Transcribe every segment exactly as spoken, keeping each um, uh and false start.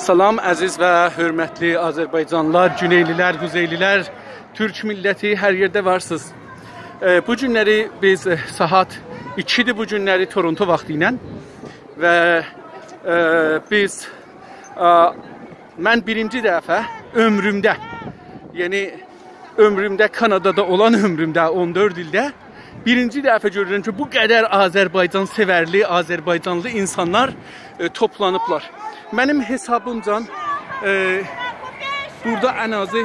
سلام، عزیز و حؤرمتلی آذربایجانلیلار، گونئیلیلر، قوزئیلیلر، تورک میللتی، هر یئرده وارسینیز. ائ، بو گونلری بیز، ائ، ساعات ایکی‌دیر بو گونلری تورونتو واختی ایله و، ائ، بیز، ا، من بیرینجی دفعه عؤمرومده، یعنی عؤمرومده، کانادادا اولان عؤمرومده، اون دؤرد ایلده بیرینجی دفعه گؤرورم کی، بو قدر آذربایجان سئورلی، آذربایجانلی اینسانلار، ائ، توپلانیبلار. منیم حسابیمجا، ائ، بورادا ان آزی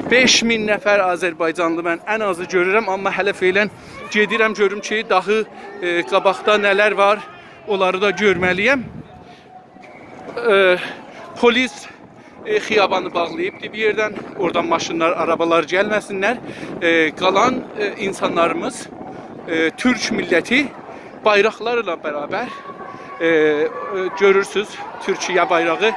بئش مین نفر آذربایجانلی من ان آزی گؤرورم، آمما هله فعلاً گئدیرم گؤروم کی، داهی، ائ، قاباقدا نه‌لر وار، اونلاری دا گؤرمه‌لی‌یم. ائ، پلیس، ائ، خیابانی باغلاییبدی بیر یئردن. اورادان ماشینلار، آرابالار گلمه‌سینلر. ائ، قالان، ائ، اینسانلاریمیز، ائ، تورک میللتی بایراقلارلا برابر، ائ، ائ، گؤرورسوز، تورکیه بایراغی،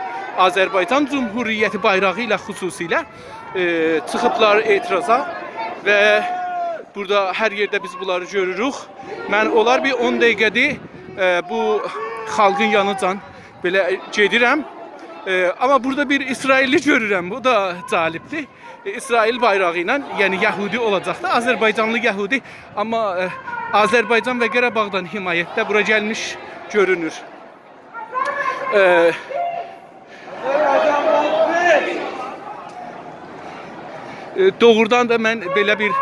آذربایجان جمهوریتی بایراغی ایله خصوصیله، ائ، چیخیبلار اعتراضا و بورادا هر یئرده بیز بونلاری گؤروروک. من اونلار بیر اون دقیقه‌دیر، ائ، بو خالقین یانیجان بئله گئدیرم. ائ، آمما بورادا بیر اسرائیللی گؤرورم. بو دا جالبدیر. ائ، اسرائیل بایراغی ایله، یعنی یهودی اولاجاقدی، آذربایجانلی یهودی. آمما، ائ، آذربایجان و قاراباغدان حمایتده بورا گلمیش گؤرونور. ائ، ائ، دوغرودان دا من بئله بیر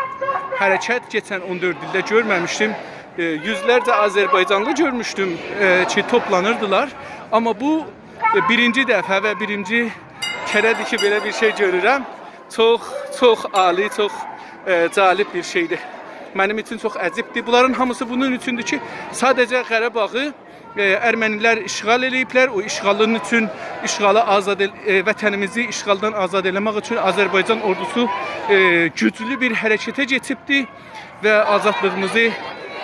حرکت کئچن اون دؤرد ایلده گؤرمه‌میشدیم. ائ، یوزلرجه آذربایجانلی گؤرموشدوم، ائ، کی، توپلانیردیلار. آمما بو، ائ، بیرینجی دفعه و بیرینجی کره‌دیر کی، بئله بیر شئی گؤرورم. چوخ، چوخ عالی، چوخ، ائ، جالب بیر شئیدیر. منیم اوچون چوخ عجیبدیر. بونلارین هامیسی بونون اوچوندور کی، ساده‌جه قاراباغی، ائ، ارمنیلر اشغال ائله‌ییبلر. او اشغالین اوچون، اشغالی آزاد ائل-، ائ، وطنیمیزی اشغالدان آزاد ائله‌مک اوچون آذربایجان اوردوسو، ائ، گوجلو بیر حرکته کئچیبدی و آزادلیغیمیزی،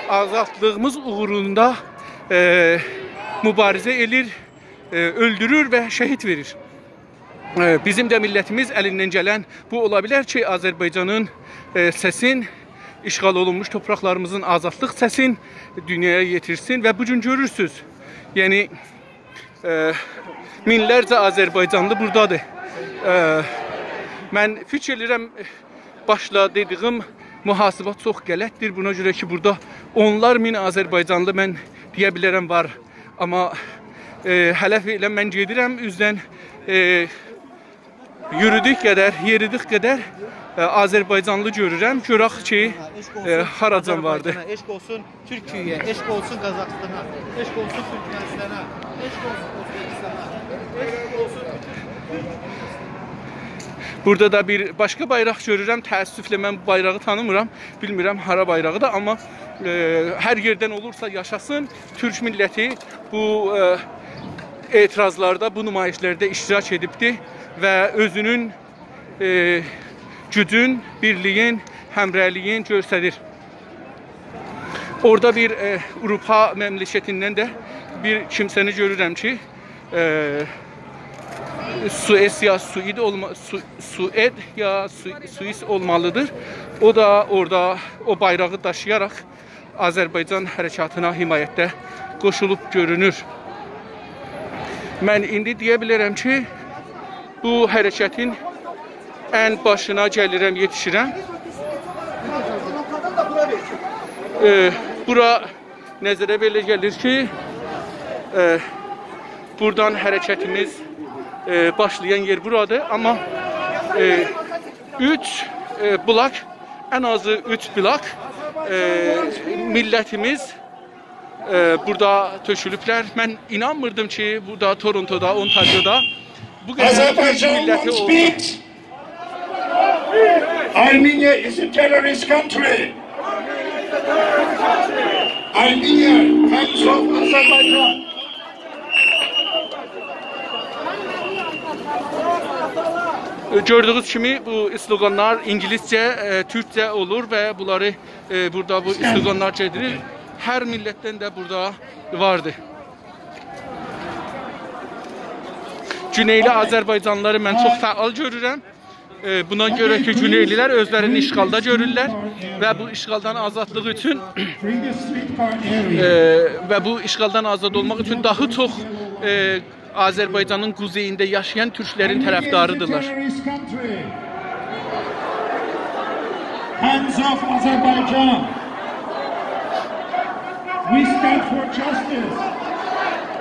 آزادلیغیمیز اوغروندا، ائ، موباریزه ائله‌ییر، ائ، اؤلدورور و شهید وئریر. ائ، بیزیم ده میللتیمیز الیندن گلن بو اولا بیلر کی، آذربایجانین، ائ، سسین، اشغال اولونموش تورپاقلاریمیزین آزادلیق سسین دونیایا یئتیرسین و بو گون گؤرورسوز، یعنی، ائ، مینلرجه آذربایجانلی بورادادیر. ائ، من فیکیر ائدیرم، باشدا دئدیگیم محاسبه چوخ غلطدیر. بونا گؤره کی، بورادا اونلار مین آذربایجانلی، من دئیه بیلرم، وار. آمما، ائ، هله فعلاً من گئدیرم، اوزدن، ائ، یورودوک قدر، یئریدیک قدر، ائ، آذربایجانلی گؤرورم. گؤرک کی، ائ، هاراجان واردی. عشق اولسون تورکیه‌یه، عشق اولسون قازاخیستانا، عشق اولسون تورکمنیستانا، عشق اولسون اؤزبکیستانا، عشق اولسون. بورادا دا بیر باشقا بایراق گؤرورم. تأسفله من بو بایراغی تانیمیرام. بیلمیرم هارا بایراغیدیر، آمما، ائ، هر یئردن اولورسا یاشاسین. تورک میللتی بو، ائ، اعتراضلاردا، بو نمایشلرده اشتراک ائدیبدی و اؤزونون، ائ، گوجون، بیرلیگین، همره‌لیگین گؤستریر. اورادا بیر، ائ، آوروپا مملکتیندن ده بیر کیمسه‌نی گؤرورم کی، ائ، سوئیس یا سوئد اولما-، سو-، سوئد یا سو-، سوئیس اولمالیدیر. او دا اورادا او بایراغی داشییاراق آذربایجان حرکاتینا حمایتده قوشولوب گؤرونور. من ایندی دئیه بیلرم کی، بو حرکتین ان باشینا گلیرم، یئتیشیرم. ائ، بورا نظره بئله گلیر کی، ائ، بورادان حرکتیمیز، ائ، باشلایان یئر بورادیر. آمما، ائ، اوچ، ائ، بلاک، ان آزی اوچ بلاک، ائ، میللتیمیز، ائ، بورادا تؤکولوبلر. من اینانمیردیم کی، بورادا تورونتودا، اونتاریودا بو قدر تورک Azerbaijan میللتی wants اولسون. Peace. Armenia is a terrorist country. Armenia comes from Azerbaijan. گؤردویونوز کیمی، بو اسلوگانلار اینگیلیسجه، ائ، تورکجه اولور و بونلاری، ائ، بورادا بو اسلوگانلار گئدیر. هر میللتدن ده بورادا واردی. گونئیلی آذربایجانلیلاری من چوخ فعال گؤرورم. ائ، بونا گؤره کی، گونئیلیلر اؤزلرینی اشغالدا گؤرورلر و بو اشغالدان آزادلیق اوچون، ائ، و بو اشغالدان آزاد اولماق اوچون داها چوخ، ائ، آذربایجانین قوزئیینده یاشایان تورکلرین طرفداری‌دیرلار. Hands off Azerbaijan. We stand for justice.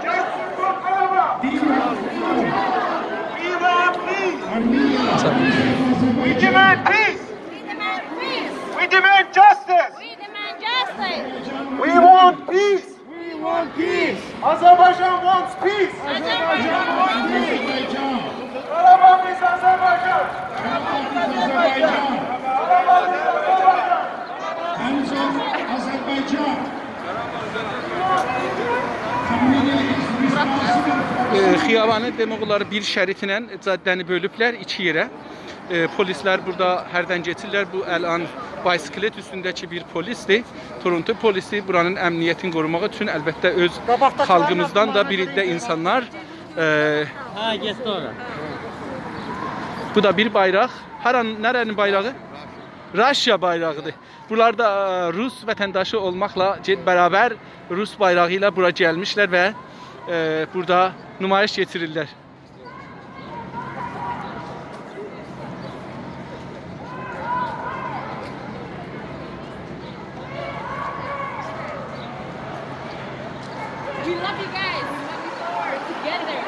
Justice for Karabakh. We want freedom. We want peace. Armenia. We demand peace. We demand peace. We demand justice. We demand justice. We want peace. We want peace. Azerbaijan wants peace. Azerbaijan wants peace. Karabakh is Azerbaijan. Karabakh is Azerbaijan. Karabakh is Azerbaijan. Hands off Azerbaijan. Armenia is responsible for ائ، خیابانی دئمک اولار بیر شریطله جاده‌نی بؤلوبلر ایکی یئره. ائ، پلیسلر بورادا هردن کئچیرلر. بو الان بیسیکلت اوستونده‌کی بیر پلیسدیر. تورونتو پلیسی بورانین امنیتینی قوروماق اوچون البته اؤز خالقیمیزدان دا بیر عده اینسانلار. ائ، ها، گئتدی اورا. بو دا بیر بایراق. هاران، نره‌نین بایراغی؟ روسیا بایراغیدیر. بونلار دا، ائ، روس وطنداشی اولماقلا گئ-، برابر روس بایراغی ایله بورا گلمیشلر و، ائ، بورادا نمایش کئچیریرلر. We love you guys. We love you all together.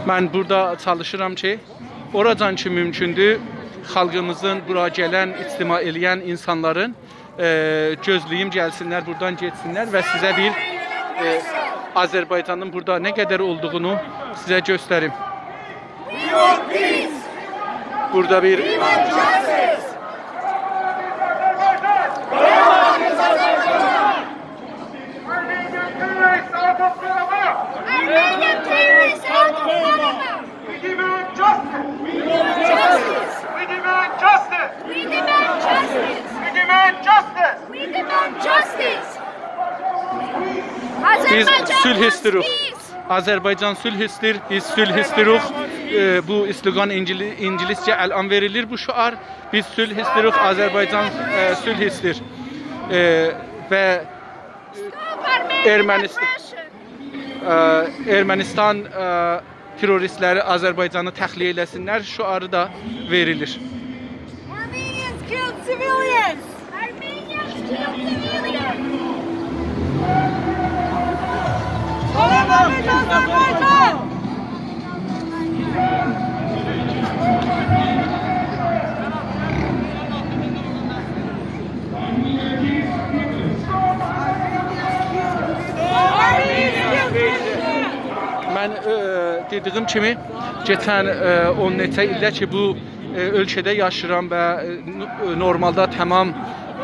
من بورادا چالیشیرام کی، اوراجان کی مومکوندور، خالقیمیزین بورا گلن، اجتماع ائله‌ین اینسانلارین، ائ، گؤزله‌ییم گلسینلر، بورادان گئتسینلر و سیزه بیر، ائ، آذربایجانین بورادا نه قدر اولدوغونو سیزه گؤستریم. We want peace. بورادا بیر We want justice. Armenian terrorists out of Karabakh. Armenian terrorists out of Karabakh. We demand justice. We demand justice. We demand justice. We demand justice. We demand justice. We demand justice. بیز صلح ایستیروخ. Peace. آذربایجان صلح ایستیر، بیز صلح ایستیروخ. ائ، بو اسلوگان اینگیلی-، اینگیلیسجه الان وئریلیر بو شعار. بیز صلح ایستیروخ، آذربایجان، ائ، صلح ایستیر. ائ، و Stop Armenian ارمنست-، aggression. ائ، ارمنستان، ائ، تروریستلری آذربایجانی تخلیه ائله‌سینلر شعاری دا وئریلیر. Armenians killed civilians. Armenians killed civilians. Karabakh is Azerbaijan. من، ائ، دئدیگیم کیمی، کئچن، ائ، اون نئچه ایلده کی، بو، ائ، اؤلکه‌ده یاشاییرام و، ائ، نو-، ائ، نورمالدا تمام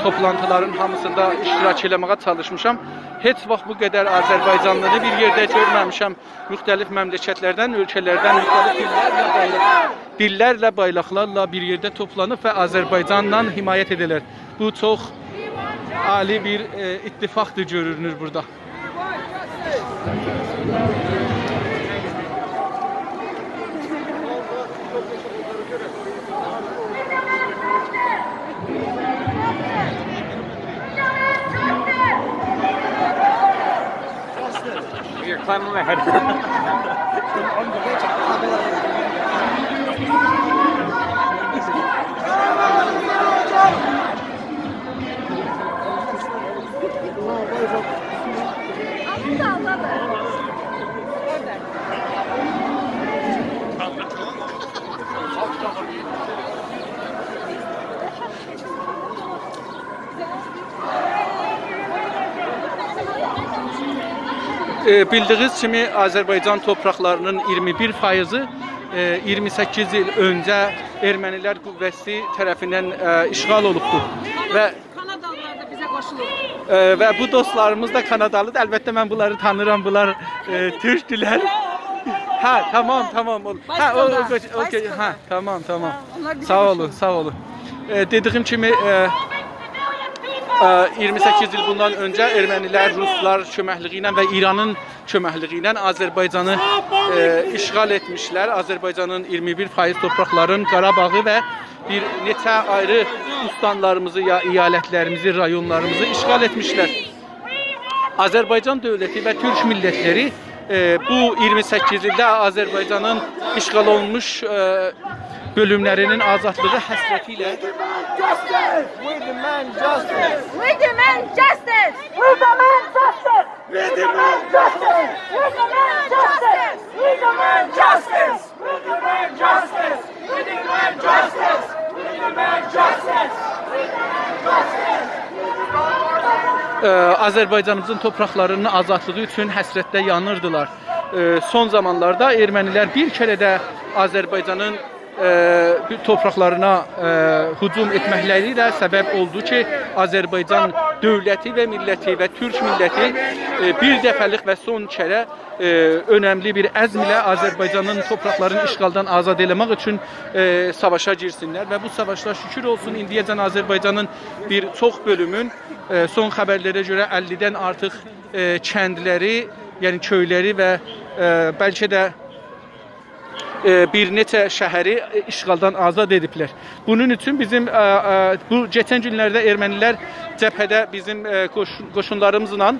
توپلانتیلارین هامیسیندا اشتراک ائله‌مه‌یه چالیشمیشام. هئچ واخت بو قدر آذربایجانلینی بیر یئرده گؤرمه‌میشم. مختلف مملکتلردن، اؤلکه‌لردن، مختلف دیللرله بایراق-، دیللرله، بایراقلارلا بیر یئرده توپلانیب و آذربایجاندان حمایت ائدیرلر. بو چوخ عالی بیر، ائ، اتفاقدیر گؤرونور بورادا. You're climbing my head. ائ، بیلدیگینیز کیمی، آذربایجان توپراقلارینین اییرمی بیر فایضی، ائ، اییرمی سککیز ایل اؤنجه ارمنیلر قوه‌سی طرفیندن، ائ، اشغال اولوبدور. و کانادالیلار دا بیزه قوشولوب. ائ، و بو دوستلاریمیز دا کانادالیدیر. البته، من بونلاری تانیییرام، بونلار، ائ، تورکدولر. هه، تامام، تامام. اول-، هه، او، او، بایسکولدا، اوکئی، بایسکولدا. هه، تامام، تامام. هه، اونلار بیزه قوشولوب. ساغ اولون، ساغ اولون. ائ، دئدیگیم کیمی، ائ، ائ، اییرمی سککیز ایل بوندان اؤنجه ارمنیلر روسلار کؤمکلیگی ایله و ایرانین کؤمکلیگی ایله آذربایجانی، ائ، اشغال ائتمیشلر. آذربایجانین اییرمی بیر فایض توپراقلارین، قاراباغی و بیر نئچه آیری اوستانلاریمیزی، یا ایالتلریمیزی، رایونلاریمیزی اشغال ائتمیشلر. آذربایجان دؤولتی و تورک میللتلری، ائ، بو اییرمی سککیز ایلده آذربایجانین اشغال اولونموش، ائ، بؤلوملرینین آزادلیغی حسرتی ایله We demand justice! We demand justice! We demand justice! We demand justice! We demand justice! We demand justice! We demand justice! We demand justice! We demand justice! ائ، آذربایجانیمیزین توپراقلارینین آزادلیغی اوچون حسرتده یانیردیلار. ائ، سون زامانلاردا ائرمنیلر بیر کره ده آذربایجانین، ائ، بو توپراقلارینا، ائ، هجوم ائتمکلری ایله سبب اولدو کی، آذربایجان دؤولتی و میللتی و تورک میللتی، ائ، بیر دفعه‌لیک و سون کره، ائ، اؤنملی بیر عزم ایله آذربایجانین توپراقلارینی اشغالدان آزاد ائله‌مک اوچون، ائ، ساواشا گیرسینلر. و بو ساواشدا شوکور اولسون، ایندیه‌جن آذربایجانین بیر چوخ بؤلومون، ائ، سون خبرلره گؤره اللی‌دن آرتیق، ائ، کندلری، یعنی کؤیلری و، ائ، بلکه ده ائ، بیر نئچه شهری، ائ، اشغالدان آزاد ائدیبلر. بونون اوچون بیزیم، ائ، ائ، بو کئچن گونلرده ائرمنیلر جبهه‌ده بیزیم، ائ، قوش-، قوشونلاریمیزلا، ائ،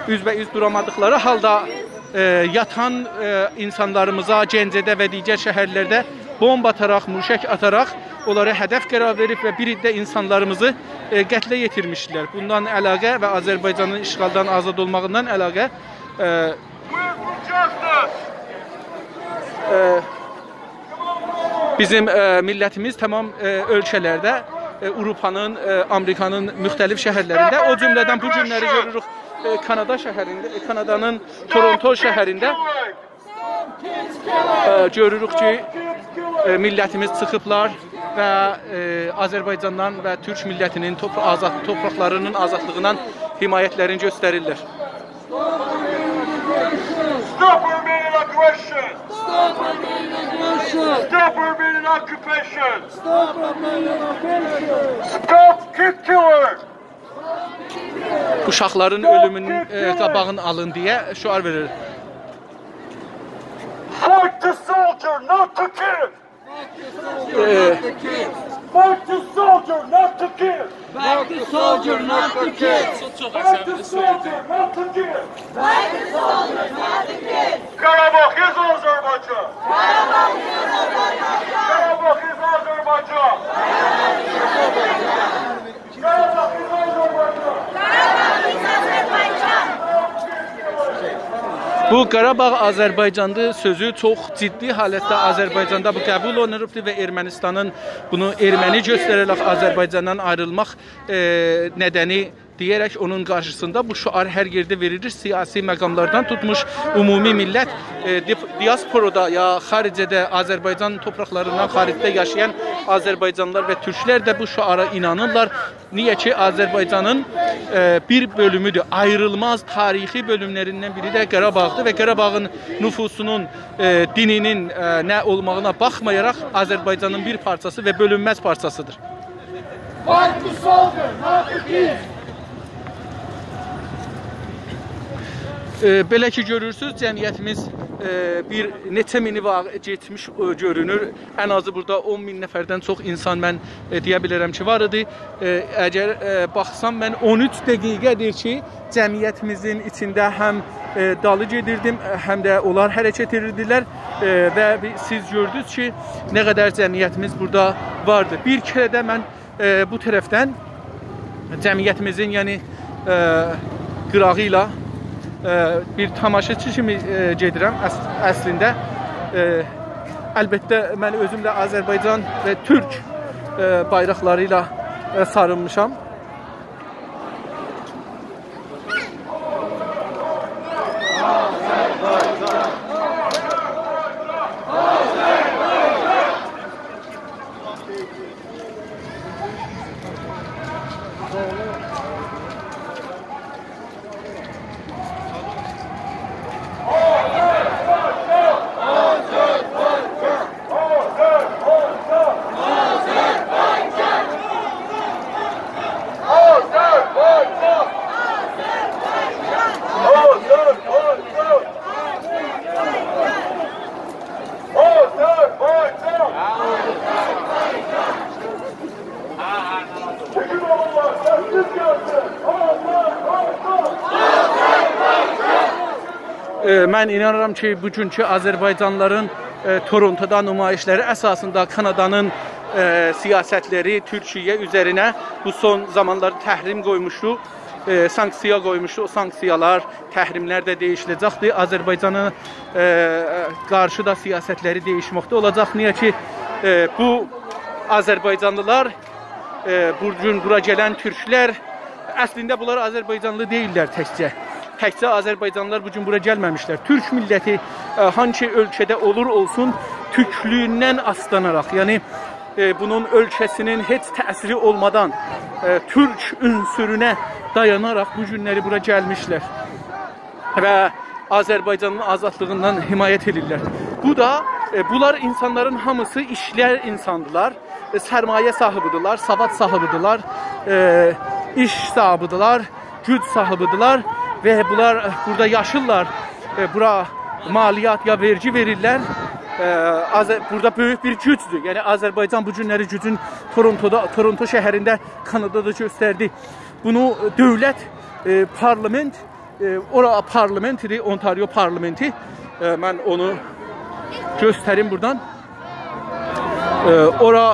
اوزبه‌اوز دورامادیقلاری حالدا، ائ، یاتان، ائ، اینسانلاریمیزا گنجه‌ده و دیگر شهرلرده بومب آتاراق، موشک آتاراق اونلاری هدف قرار وئریب و بیر عده اینسانلاریمیزی، ائ، قتله یئتیرمیشدیلر. بوندان علاقه و آذربایجانین اشغالدان آزاد اولماغیندان علاقه، ائ، ائ، بیزیم، ائ، میللتیمیز تمام، ائ، اؤلکه‌لرده، ائ، آوروپانین، ائ، آمریکانین مختلف شهرلرینده، او جمله‌دن بو گونلری گؤروروک، ائ، کانادا شهرینده، ائ، کانادانین تورونتو شهرینده، ائ، گؤروروک کی، ائ، میللتیمیز چیخیبلار و، ائ، آذربایجاندان و تورک میللتینین توپ-، آزاد، توپراقلارینین آزادلیغیندان حمایتلرینی گؤستریرلر. Stop Armenian aggression! Stop Armenian aggression! Stop Armenian occupation! Stop Armenian occupation! Stop kid killer! اوشاقلارین اؤلومونون، ائ، قاباغینی آلین دئیه شعار وئریر. Fight the soldier, not the kid! ائ، Fight the soldier, not the kid! Fight the soldier, not the kid! Fight the soldier, not the kid! Fight the soldier, not the kid! Karabakh is Azerbaijan! Karabakh is Azerbaijan! Karabakh is Azerbaijan! Karabakh is Azerbaijan! Karabakh is Azerbaijan! بو «قاراباغ آذربایجاندیر» سؤزو چوخ جدی حالتده آذربایجاندا بو قبول اولونوبدور و ارمنستانین بونو ارمنی گؤستره‌رک آذربایجاندان آیریلماق، ائ، ندنی دئیه‌رک اونون قارشیسیندا بو شعار هر یئرده وئریلیر. سیاسی مقاملاردان توتموش عمومی میللت، ائ، دیپ-، دیاسپورادا یا خارجه‌ده، آذربایجان توپراقلاریندان خارجده یاشایان آذربایجانلیلار و تورکلر ده بو شعارا اینانیرلار. نییه کی، آذربایجانین، ائ، بیر بؤلومودور، آیریلماز تاریخی بؤلوملریندن بیری ده قاراباغدیر و قاراباغین نفوسونون، ائ، دینینین، ائ، نه اولماغینا باخمایاراق آذربایجانین بیر پارچاسی و بؤلونمز پارچاسیدیر. Fight the soldier, not the king! ائ، بئله کی، گؤرورسونوز، جمعیتیمیز، ائ، بیر نئچه مینی وار، گئتمیش، ائ، گؤرونور. ان آزی بورادا اون مین نفردن چوخ اینسان، من، ائ، دئیه بیلرم کی، وار ایدی. ائ، اگر، ائ، باخسام، من اون اوچ دقیقه‌دیر کی، جمعیتیمیزین ایچینده هم، ائ، دالی گئدیردیم، هم ده اونلار حرکت ائدیردیلر، ائ، و بی-، سیز گؤردونوز کی، نه قدر جمعیتیمیز بورادا واردی. بیر کره ده من، ائ، بو طرفدن جمعیتیمیزین، یعنی، ائ، قیراغی ایله، ائ، بیر تاماشاچی کیمی، ائ، گئدیرم اص-، اصلینده. ائ، البته، من اؤزوم ده آذربایجان و تورک، ائ، بایراقلاری ایله، ائ، سارینمیشام. ائ، من اینانیرام کی، بوگونکو آذربایجانلیلارین، ائ، تورونتودا نمایشلری اساسیندا کانادانین، ائ، سیاستلری تورکیه اوزرینه بو سون زامانلاری تحریم قویموشدو، ائ، سانکسیا قویموشدو. او سانکسیالار، تحریملر ده دییشیله‌جکدیر. آذربایجانا، ائ، قارشی دا سیاستلری دییشمکده اولاجاق. نییه کی، ائ، بو آذربایجانلیلار، ائ، بو گون بورا گلن تورکلر، اصلینده بونلار آذربایجانلی دئییللر تکجه. تکجه آذربایجانلیلار بو گون بورا گلمه‌میشلر. تورک میللتی، ائ، هانسی اؤلکه‌ده اولور اولسون، تورکلویوندن آسلاناراق، یعنی، ائ، بونون اؤلکه‌سینین هئچ تأثیری اولمادان، ائ، تورک عنصرونه دایاناراق بو گونلری بورا گلمیشلر و آذربایجانین آزادلیغیندان حمایت ائدیرلر. بو دا، ائ، بونلار اینسانلارین هامیسی ایشلر اینساندیلار، ائ، سرمایه صاحیبیدیرلر، سواد صاحیبیدیرلر، ائ، ایش صاحیبیدیرلر، گوج صاحیبیدیرلر و بونلار، ائ، بورادا یاشیرلار، ائ، بورا مالیات یا وئرگی وئریرلر. ائ، آذر-، بورادا بؤیوک بیر گوجدور. یعنی آذربایجان بو گونلری گوجون تورونتودا، تورونتو شهرینده، کانادادا گؤستردی. بونو دؤولت، ائ، پارلامنت، ائ، اورا پارلامنت ایدی، اونتاریو پارلامنتی. ائ، من اونو گؤستریم بورادان. ائ، اورا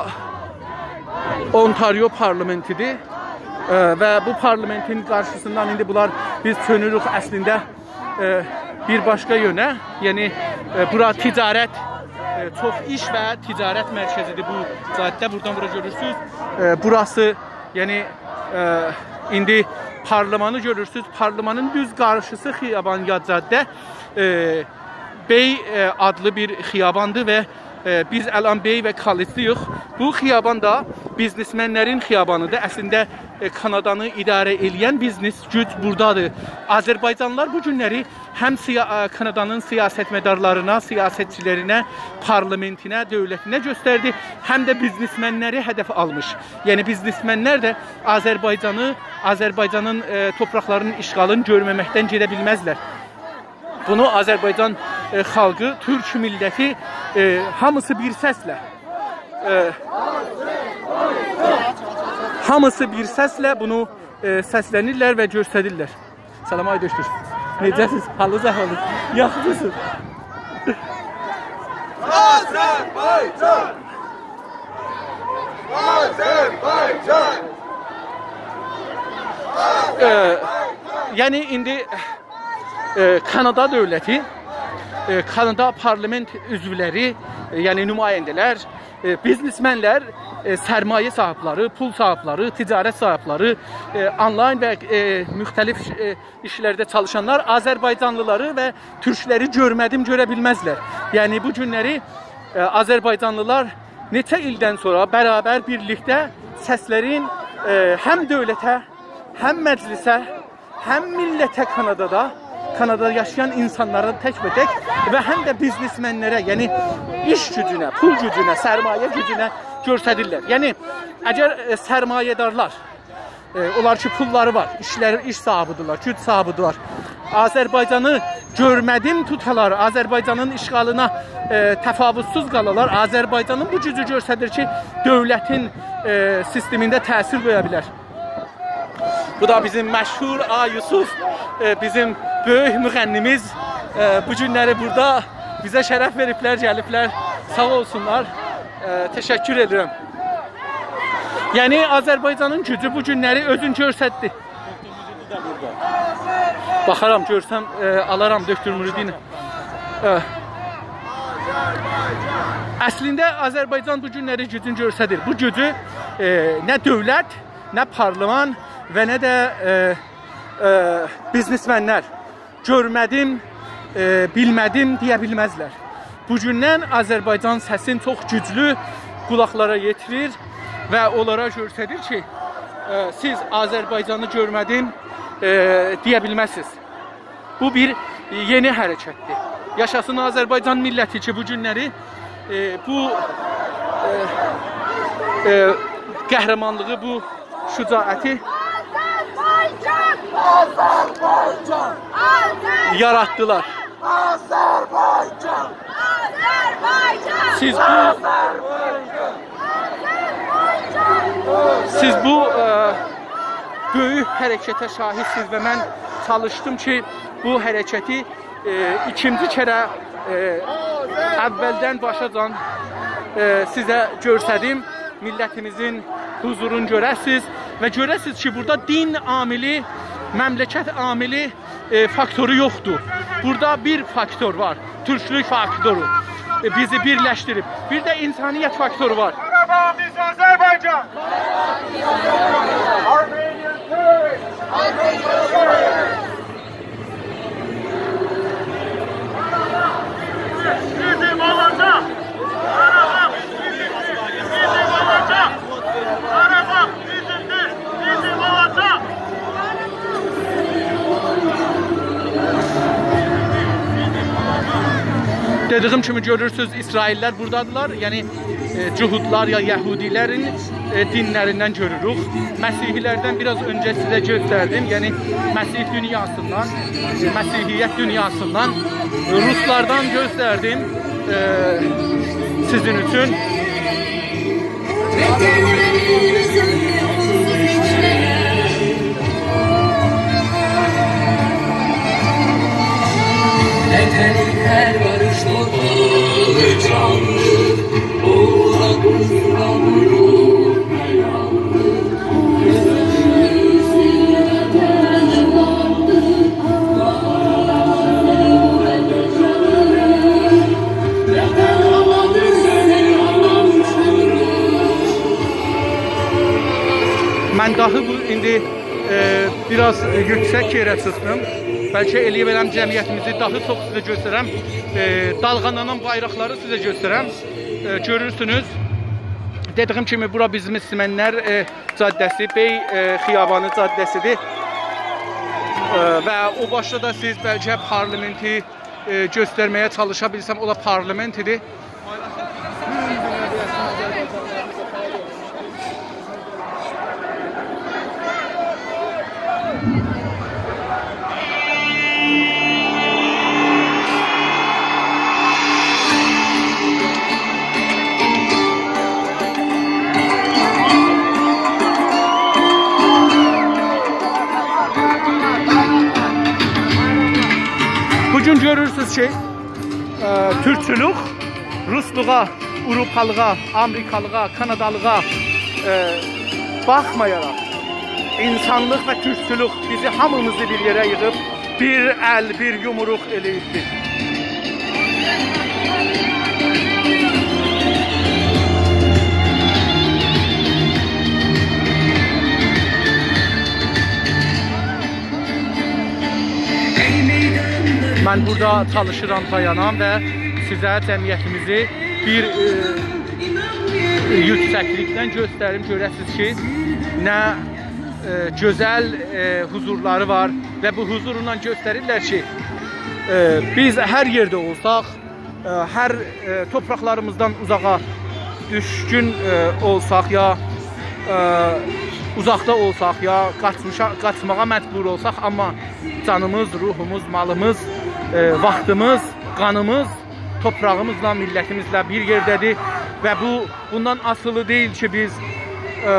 اونتاریو پارلامنتیدیر. ائ، و بو پارلامنتین قارشیسیندان ایندی بونلار، بیز چؤنوروک اصلینده، ائ، بیر باشقا یؤنه. یعنی، ائ، بورا تجارت، ائ، چوخ ایش و تجارت مرکزیدیر بو جاده. بورادان بورا گؤرورسونوز. ائ، بوراسی، یعنی، ائ، ایندی پارلمانی گؤرورسونوز. پارلمانین دوز قارشیسی خیابان یا جاده، ائ، بی، ائ، آدلی بیر خیاباندیر و، ائ، بیز الان بی و کالجداییق. بو خیابان دا بیزنسمنلرین خیابانیدیر. اصلینده، ائ، کانادانی اداره ائله‌ین بیزنس گوج بورادادیر. آذربایجانلیلار بو گونلری هم سیا-، ائ، کانادانین سیاستمدارلارینا، سیاستچیلرینه، پارلامنتینه، دؤولتینه گؤستردی، هم ده بیزنسمنلری هدف آلمیش. یعنی بیزنسمنلر ده آذربایجانی، آذربایجانین، ائ، تورپاقلارینین اشغالینی گؤرمه‌مکدن گئده بیلمزلر. بونو آذربایجان، ائ، خالقی، تورک میللتی، ائ، هامیسی بیر سسله، ائ، هامیسی بیر سسله بونو، ائ، سسلنیرلر و گؤستریرلر. سلام، آی دؤکتور. نئجه‌سیز؟ حالینیز، احوالینیز؟ یاخشیسینیز؟ آذربایجان! آذربایجان! ائ، یعنی ایندی، ائ، کانادا دؤولتی، ائ، کانادا پارلامنت عضولری، ائ، یعنی نماینده‌لر، ائ، بیزنسمنلر، ائ، سرمایه صاحیبلری، پول صاحیبلری، تجارت صاحیبلری، ائ، آنلاین و، ائ، مختلف، ائ، ایشلرده چالیشانلار آذربایجانلیلاری و تورکلری گؤرمه‌دیم گؤره بیلمزلر. یعنی بو گونلری، ائ، آذربایجانلیلار نئچه ایلدن سونرا برابر بیرلیکده سسلرین، ائ، هم دؤولته، هم مجلسه، هم میللته کانادادا، کانادادا یاشایان اینسانلارا تک‌به‌تک و هم ده بیزنسمنلره، یعنی ایش گوجونه، پول گوجونه، سرمایه گوجونه گؤستریرلر. یعنی اگر، ائ، سرمایه‌دارلار، ائ، اونلار کی پوللاری وار، ایشلری، ایش صاحیبیدیرلر، گوج صاحیبیدیرلر، آذربایجانی گؤرمه‌دیم توتالار، آذربایجانین اشغالینا، ائ، تفاوت‌سوز قالالار، آذربایجانین بو گوجو گؤستریر کی دؤولتین، ائ، سیستمینده تأثیر قویا بیلر. بو دا بیزیم مشهور آقا یوسف، ائ، بیزیم بؤیوک مغنیمیز. ائ، بو گونلری بورادا بیزه شرف وئریبلر، گلیبلر. ساغ اولسونلار. ائ، تشکر ائدیرم. یعنی آذربایجانین گوجو بو گونلری اؤزون گؤستردی. باخارام، گؤرسم، ائ، آلارام دؤکتور مرودی ایله. ائ. اصلینده آذربایجان بو گونلری گوجون گؤستریر. بو گوجو، ائ، نه دؤولت، نه پارلمان و نه ده، ائ، ائ، بیزنسمنلر گؤرمه‌دیم، ائ، بیلمه‌دیم دئیه بیلمزلر. بو گوندن آذربایجان سسین چوخ گوجلو قولاقلارا یئتیریر و اونلارا گؤستریر کی، ائ، سیز آذربایجانی گؤرمه‌دیم، ائ، دئیه بیلمزسینیز. بو بیر یئنی حرکتدیر. یاشاسین آذربایجان میللتی کی، بو گونلری، ائ، بو، ائ، ائ، قهرمانلیغی، بو شجاعتی آذربایجان! آذربایجان! آذربایجان! یاراتدیلار. آذربایجان! آذربایجان! سیز بو، آذربایجان! سیز بو، ائ، بؤیوک حرکته شاهدسینیز و من چالیشدیم کی، بو حرکتی ائ، ایکینجی کره، ائ، اولدن باشاجان، ائ، سیزه گؤرسدیم. میللتیمیزین حضورونو گؤره‌سیز و گؤره‌سیز کی، بورادا دین عاملی، مملکت عاملی، ائ، فاکتورو یوخدور. بورادا بیر فاکتور وار، تورکلوک فاکتورو. ائ، بیزی بیرلشدیریب. بیر ده انسانیت فاکتورو وار. Qarabağ, biz Azerbaycan! Armenian terrorists! Armenian terrorists! Bizim olacak! Qarabağ bizim, bizim olacak! Qarabağ bizimdir, bizim olacak! دئدیگیم کیمی گؤرورسونوز، اسرائیللی‌لر بورادادیرلار. یعنی، ائ، جهودلار یا یهودی‌لرین، ائ، دینلریندن گؤروروک. مسیحی‌لردن بیر آز اؤنجه سیزه گؤستردیم. یعنی، مسیح دونیاسیندان، ائ، مسیحیت دونیاسیندان، ائ، روسلاردان گؤستردیم، ائ، سیزین اوچون. وطنین هر قاریش تورپاغی جانلی، اوغلان قیزلار روح خیالی. من داهی بو، ایندی، ائ، بیر آز یوکسک یئره چیخدیم. بلکه ائلیه بیلم جمعیتیمیزی داهی چوخ سیزه گؤسترم. ائ، دالغالانان بایراقلاری سیزه گؤسترم. ائ، گؤرورسونوز. دئدیگیم کیمی، بورا بیزیم اسمنلر، ائ، جاده‌سی، بی، ائ، خیابانی جاده‌سیدیر. ائ، و او باشدا دا سیز بلکه پارلمنتی، ائ، گؤسترمه‌یه چالیشا بیلسم، او دا پارلمنت ایدی. بو گون گؤرورسونوز کی، ائ، تورکچولوک روسلوغا، آوروپالیغا، آمریکالیغا، کانادالیغا، ائ، باخمایاراق، اینسانلیق و تورکچولوک بیزی هامیمیزی بیر یئره ییغیب، بیر ال، بیر یومروق ائله‌ییبدیر. من بورادا چالیشیرام دایانام و سیزه جمعیتیمیزی بیر، ائ، یوکسکلیکدن گؤستریم، گؤره‌سیز کی، نه، ائ، گؤزل، ائ، حضورلاری وار و بو حضورونان گؤستریرلر کی، ائ، بیز هر یئرده اولساق، ائ، هر، ائ، تورپاقلاریمیزدان اوزاغا دوشگون، ائ، اولساق یا، ائ، اوزاقدا اولساق یا قاچمیشا-، قاچماغا مجبور اولساق، آمما جانیمیز، روحوموز، مالیمیز، ائ، واختیمیز، قانیمیز تورپاغیمیزلا، میللتیمیزله بیر یئرده‌دیر و بو، بوندان آسیلی دئییل کی، بیز، ائ،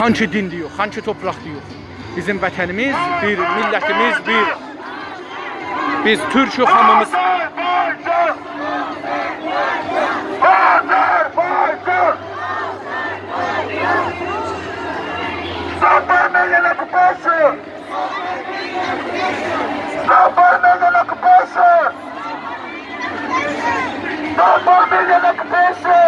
هانسی دینده‌یوخ، هانسی تورپاقدایوخ. بیزیم وطنیمیز بیر، میللتیمیز بیر. بیز تورکوک هامیمیز. Stop Armenian occupation! Stop Armenian occupation! Stop Armenian occupation!